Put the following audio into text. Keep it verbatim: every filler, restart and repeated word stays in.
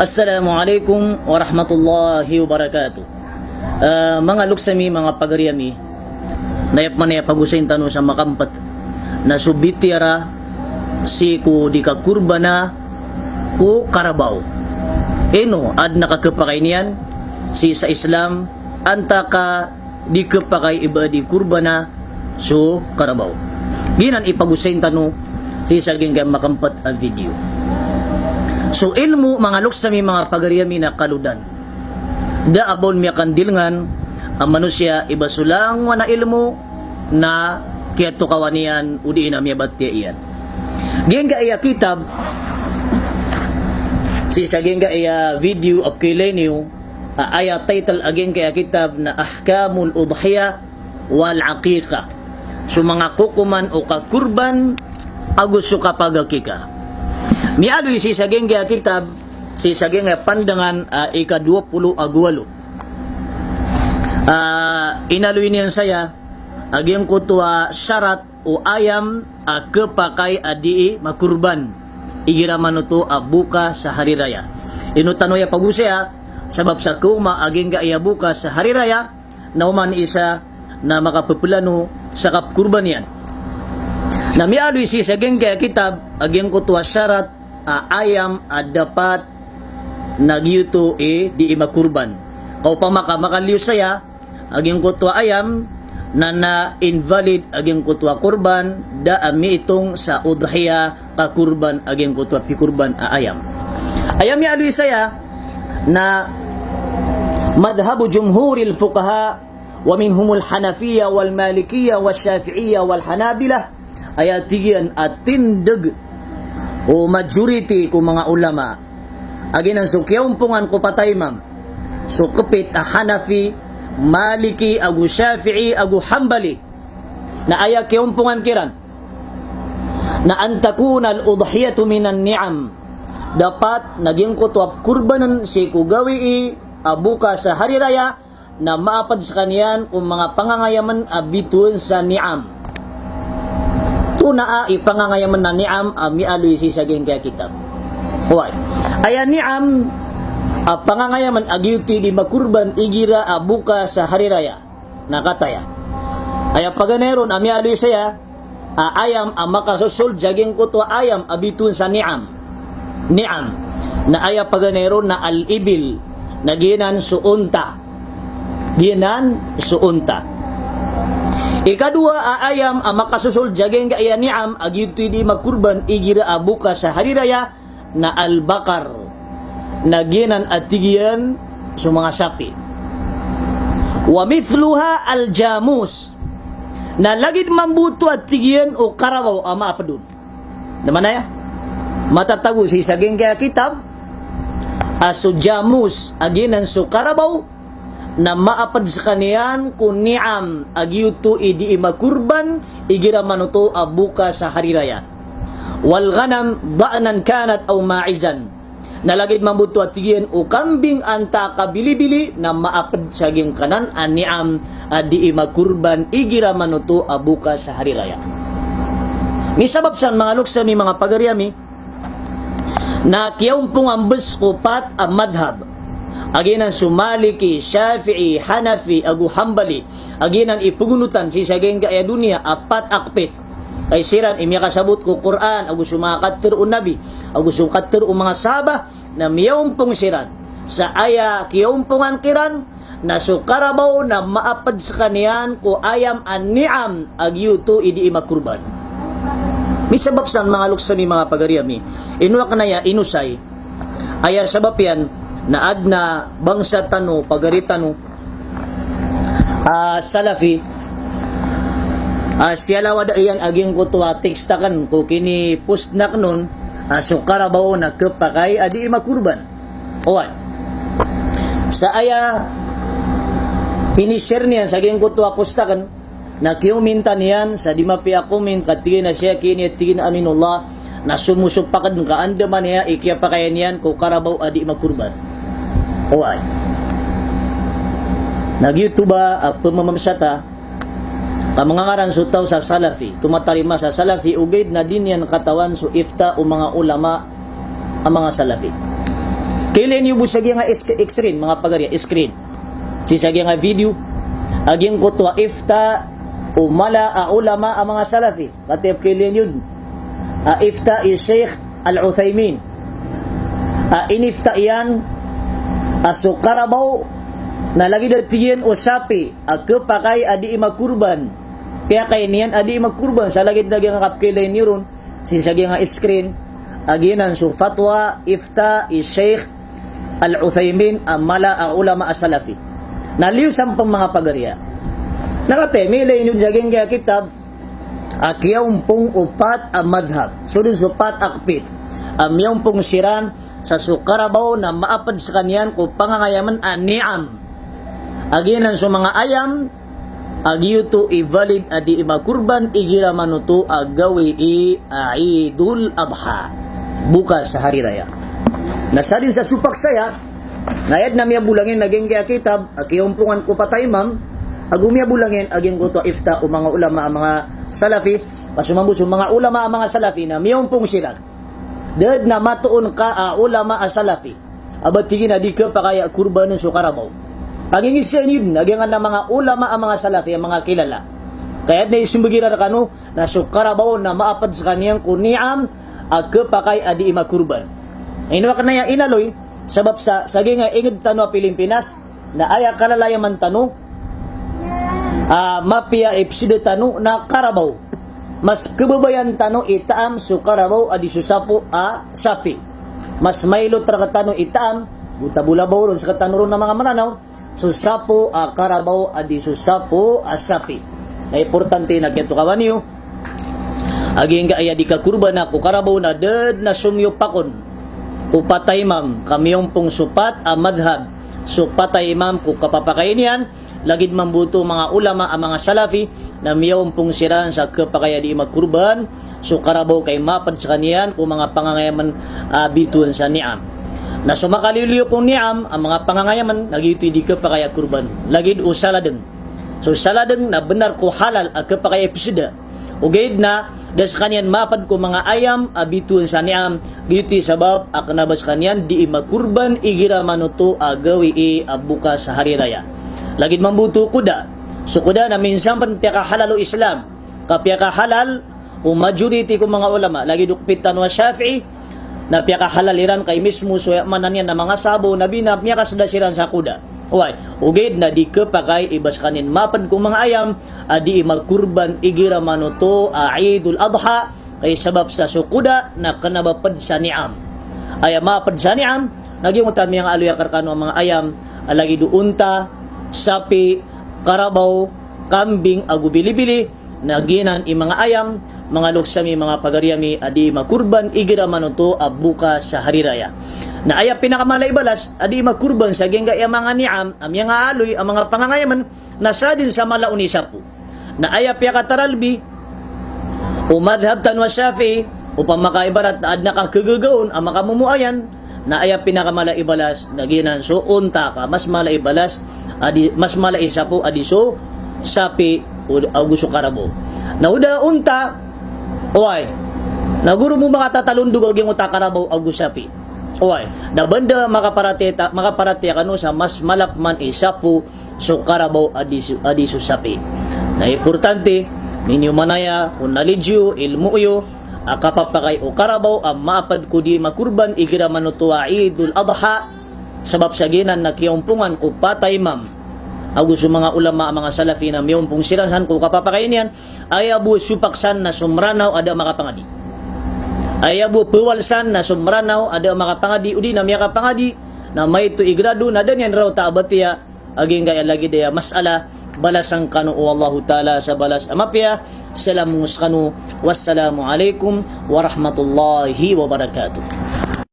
Assalamu alaikum warahmatullahi wabarakatuh. Ah, manga loks ami, manga pagari ami, na aya pman a pagosayin tano sa makampet na so bitiyara sii ko di kakorbana ko karabaw. Ino, adn a kakepakay niyan sii sa Islam, antaa ka di kepakay i ba di korbana so karabaw. Giyanan i pagosayin tano sii sa giyangkaya makampet a video. So ilmo, manga loks ami, manga pagari ami, na kalodan. Da a ba on miyakandilngan a manosiya i ba so langowan a ilmo na kiyatokawan iyan odi na miyabatiya iyan. Giyangkaya kitab, sii sa giyangkaya video a pkailay niyo, a aya title a giyangkaya kitab na Ahkamul Udhiyah wal Aqiqah. So manga kokoman o kakorban ago so kapagakika. Miyaaloy sii sa giyangkaya kitab, sii sa giyangkaya pandangan a ika dowa polo ago walo. Ah, inaloy niyan saya a giyangkoto a sarat o ayam a kepakay a dii makorban igira manoto a boka sa hari raya. Ino tano aya pagosaya, sabap sa kaoma a giyangkaya boka sa hari raya, na oman i isa na makapeplano sa kapkorban iyan. Na miyaaloy sii sa giyangkaya kitab a giyangkoto a sarat a ayam a dapat na giyoto i dii makorban. Ka opama ka makaliyo saya a giyangkoto a ayam, na na invalid a giyangkoto a korban, da a miitong sa udhiya ka korban a giyangkoto a pikorban a ayam. Aya miyaaloy saya na madhhabu jumhuril fuqaha wa minhumul Hanafiyyah wal Malikiyyah wash Shafi'iyyah wal Hanabilah. Aya tig iyan a tindeg o majority ko manga ulama a giyanan so kiyaompongan ko pat a imam, so kepit a Hanafi, Maliki, ago Shafi'i, ago Hanbali, na aya kiyaompongan kiran na an takuna al-udhiyatu minan ni'am. Dapat na giyangkoto a pkorbanen sii ko gawii a boka sa hari raya na maaped sekaniyan ko manga pangangayamen a bitowan sa ni'am. Tona a i pangangayamen a ni'am a miyaaloy sii sa giyangkaya kitab. Oway. Aya ni'am a pangangayamen a giyoto i dii makorban igira a boka sa hari raya. Na kataya. Aya paganay ron a miyaaloy saya a ayam a makasosold sa giyangkoto a ayam a bitowan sa ni'am. Ni'am. Na aya paganay ron na al-ibil. Na giyanan so onta. Giyanan so onta. Ikadowa a ayam a makasosold sa giyangkaya ni'am a giyoto i dii makorban igira a boka sa hari raya na al-baqar, na giyanan a tig iyan so manga sapi. Wa mithluha al-jamus, na lagid mambo oto a tig iyan o karabaw a maaped on. Na manaya? Matatago sii sa giyangkaya kitab a so jamus a giyanan so karabaw, na maaped sekaniyan ko ni'am a giyoto i dii makorban igira manoto a boka sa hari raya. Wal ghanam da'nan kanat aw ma'izan. Na lagid mambo oto a tig iyan o kambing antaa ka bilibili na maaped sa giyangkanan a ni'am a dii makorban igira manoto a boka sa hari raya. Misabap san manga loks ami, manga pagari ami, na kiyaompongan bes ko pat a madhab. A giyanan so Maliki, Shafi'i, Hanafi, ago Hanbali. A giyanan i pegonotan sii sa giyangkaya doniya a pat a kepit. Kay siran i miyakasabot ko Qur'an, ago so manga katharo o Nabi, ago so katharo o manga sahaba, na miyaompong siran sa aya kiyaompongan kiran, na so karabaw na maaped sekaniyan ko ayam a ni'am a giyoto i dii makorban. Misabap san manga loks ami, manga pagari ami. Ino aken aya inosay. Aya sabap iyan na aden a bangsa tano, pagari tano a Salafi, a siyalawada iyan a giyangkoto a text aken ko kinipost aken on, a so karabaw na kepakay a dii makorban. Oway. Sa aya ini-share niyan sa giyangkoto a post aken, na kiyomintan iyan sa di mapiya a comment, ka tig iyan a siya kini, tig iyan a Aminullah, na somosopak den ka andamanaya i kiyapakay niyan ko karabaw a dii makorban. Oway. Na giyoto ba a pemamamsata ka mangangaran so taw sa Salafi, tomatarima sa Salafi, ogaid na di niyan katawan so ifta o manga ulama a manga Salafi. Kailay niyo bo sa giyangkai a screen, manga pagari, screen. Sii sa giyangkai a video. A giyangkoto a ifta o mala a ulama a manga Salafi. Katii a kailay niyo dn. A ifta i Sheikh Al-Uthaymin. A inifta iyan a so karabaw na lagid a tig iyan o sapi a khapakay a dii makorban. Piyakay niyan a dii makorban sa lagid a giyangkai a kailay niyo ron. Sii sa giyangkai a screen, a giyanan so fatwa, ifta, i Sheikh Al-Uthaymin, a mala a ulama a Salafi. Na liyo sampang manga pagari a. Na katii, mailay niyo sa giyangkai a kitab, a kiyaompong o pat a madhab. So dn so pat a kapit. A miyaompong siran sa so karabaw na maapd skaniyan ko pangangayaman a ni'am. A giyanan so manga ayam, a giyoto i valid a dii makorban igira man oto a gawii a Eidul Adha. Bokas a Hari Raya. Na sadn sa sopak saya, na aya dn a miyabolang iyan a giyangkai a kitab, a kiyaompongan ko pat a imam, ago miyabolang iyan a giyangkoto a ifta o manga ulama a manga Salafi, ka so mambo so manga ulama a manga Salafi na miyaompong siran. Da dn a matoon ka a ulama a Salafi a ba tig iyan a di khapakay a korban on so karabaw. Pagingizaan iyo dn a giyangkanan a manga ulama a manga Salafi a manga kilala. Ka aya dn a ismbag iran rkano na so karabaw na maapd skaniyan ko ni'am a khapakay a dii makorban. Ino akn aya inaloy, sabap sa, sa giyangkai a ingd tano a Pilimpinas, na aya kalalayaman tano, a mapiya i psda tano na karabaw. Mas khababayaan tano i taam so karabaw a di so sapo a sapi. Mas mailot rktano i taam, bo ta bo labaw ron sktano ron a manga Mranaw, so sapo a karabaw a di so sapo a sapi. Na importante na kiyatokawan iyo a giyangkai a di kakorbana ko karabaw na da dn a somiyopakon ko pat a imam, ka miyaompong so pat a madhab, so pat a imam ko kapapakay niyan, lagid mambo oto manga ulama a manga Salafi, na miyaompong siran sa khapakay a dii makorban so karabaw ka maapd skaniyan ko manga pangangayaman a bitowan sa ni'am. Na so makaliyoliyo ko ni'am a manga pangangayaman, na giyoto i di khapakay a korban. Lagid o saladng. So saladng na bnar ko halal a khapakay a psda. Ogaid na da skaniyan maapd ko manga ayam a bitowan sa ni'am, giyoto i sabap a kna ba skaniyan dii makorban igira man oto a gawii a bokas a Hari Raya. Lagid mambo oto o koda. So koda na minsan pn piyakahalal o Islam. Ka piyakahalal o majority ko manga ulama, lagid o kapit tano a Shafi'i, na piyakahalal iran ka imismo so aya maana niyan na manga sahaba o Nabi na miyakasda siran sa koda. Oway, ogaid na di khapakay i ba skaniyan maapd ko manga ayam a dii makorban igira man oto a Eidul Adha, ka sabap sa so koda na kna ba pd sa ni'am. Aya maapd sa ni'am, na giyangkoto a miyangaaloy akn rkano a manga ayam, a lagid o onta, sapi, karabaw, kambing, ago bilibili, na giyanan i manga ayam, manga loks ami, manga pagari ami, a dii makorban igira man oto a bokas a Hari Raya. Na aya pinakamala i balas a dii makorban sa giyangkai a manga ni'am a miyangaaloy a manga pangangayaman, na sadn sa mala on i sapo. Na aya piyakataralbi o madhab tano a Shafi'i, opama ka ibarat na adn a kakhagaga on a makamomoayan, na aya pinakamala i balas na giyanan so onta, ka mas mala i balas a di, mas mala i sapo a di so sapi o, ago so karabaw. Na o da onta, oway, na goro mo makatatalondog a giyangkoto a karabaw ago sapi. Oway, na ba dn da makaparatiyaya, makaparatiyaya kano sa mas mala pman i sapo so karabaw a di so, a di so sapi. Na importante, miniyomanaya o knowledge iyo, ilmo iyo, a kapapakay o karabaw a maapd ko dii makorban igira man oto a Eidul Adha, sabap sa giyanan na kiyaompongan ko pat a imam ago so manga ulama a manga Salafi na miyaompong siran san ko kapapakay niyan, aya bo sopak san na so Mranaw a da makapangadi. Aya bo pawal san na so Mranaw a da makapangadi, odi na miyakapangadi, na maito i grado na da niyan raota a batiya a giyangkaya lagid aya masala, balasan kano o Allahu Ta'ala sa balas a mapiya. Salam skano. Wassalamu alaikum warahmatullahi wabarakatuh.